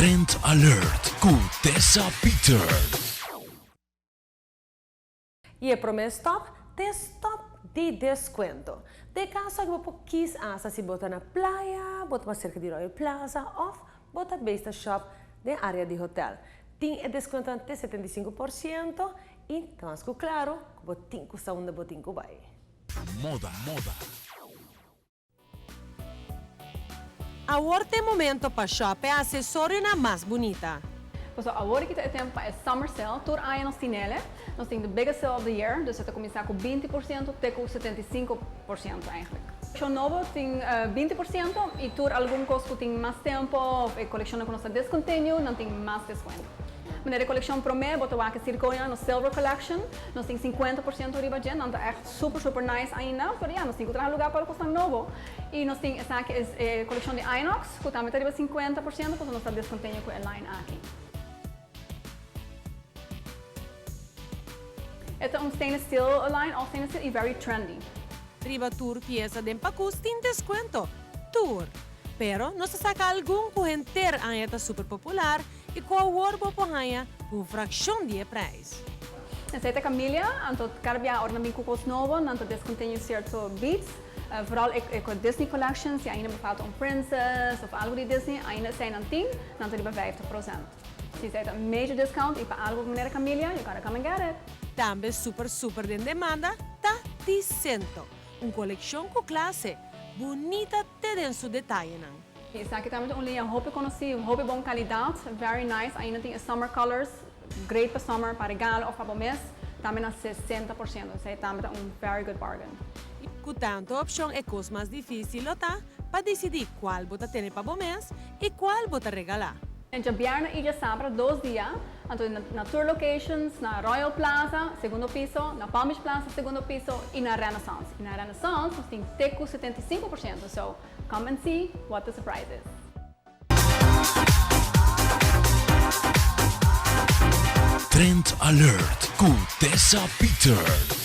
Trend Alert ku Tessa Peters. I e promé stòp ta e stòp di deskuento. Den e kaso aki bo por kis asta si bo ta na playa, bo ta mas serka di Royal Plaza òf bo ta bes ta shòp den área di hotèl. Tin e deskuentonan te 75% i ta mas ku klaru ku bo tin ku sa unda bo tin ku bai. Moda, moda. Awor ta e momento pa shop e asesorionan mas bunita. Pasobra awor aki ta e tempo pa e summer sale, tur aña nos tin ele, nos tin the biggest sale of the year, dus e ta kuminsá ku 20% te ku 75% eigenlijk. Kolekshon nobo tin 20% i tur algun kos ku tin mas tempo of e kolekshonnan ku nos ta discontinue nan tin mas deskuento. Manera e kolekshon promé bo ta wak e sirkonan, nos silver collection, nos tin 50% riba dje, nan ta ègt. Super super nice ainda, pero ya nos tin cu traha lugar pa cosnan nobo. Y nos tin esaki es e coleccion di Inox cu tambe ta riba 50% pasobra nos ta descontinue cu e line aki. E ta un stainless steel line, all stainless steel y very trendy. Riba tur pieza den pakus tin descuento. Tur. Pero nos ta saca algun cu henter aña ta super popular y cu awor bo por haña cu un fraccion di e prijs. Esei ta Camilia, anto kada bia ora nan bin ku kos nobo nan ta discontinue sierto beads, vooral e ku Disney collection, si ainda bo falta un princess of algo di Disney ainda esei nan tin, nan ta riba 50%. Si esei ta un major discount y pa algo manera Camilia, you gotta come and get it. Tambe super super den demanda ta Ticento, un coleccion cu clase, bunita te den su detayenan. Esaki tambe ta un liña hopi conoci, hopi bon calidad, very nice, ainda tin e summer colors, great pa summer, pa regalo of pa bo mes, tambe na 60%, esey tambe ta un very good bargain. Cu tanto opcion e cos mas dificil lo ta pa dicidi cual bo ta tene pa bo mes y cual bo ta regala. Djabièrnè i djasabra dos dia, anto na tur locations, na Royal Plaza, segundo piso, na Palm Beach Plaza, segundo piso, i na Renaissance. I na Renaissance nos tin te ku 75%, so come and see what the surprise is. Trend Alert ku Tessa Peters.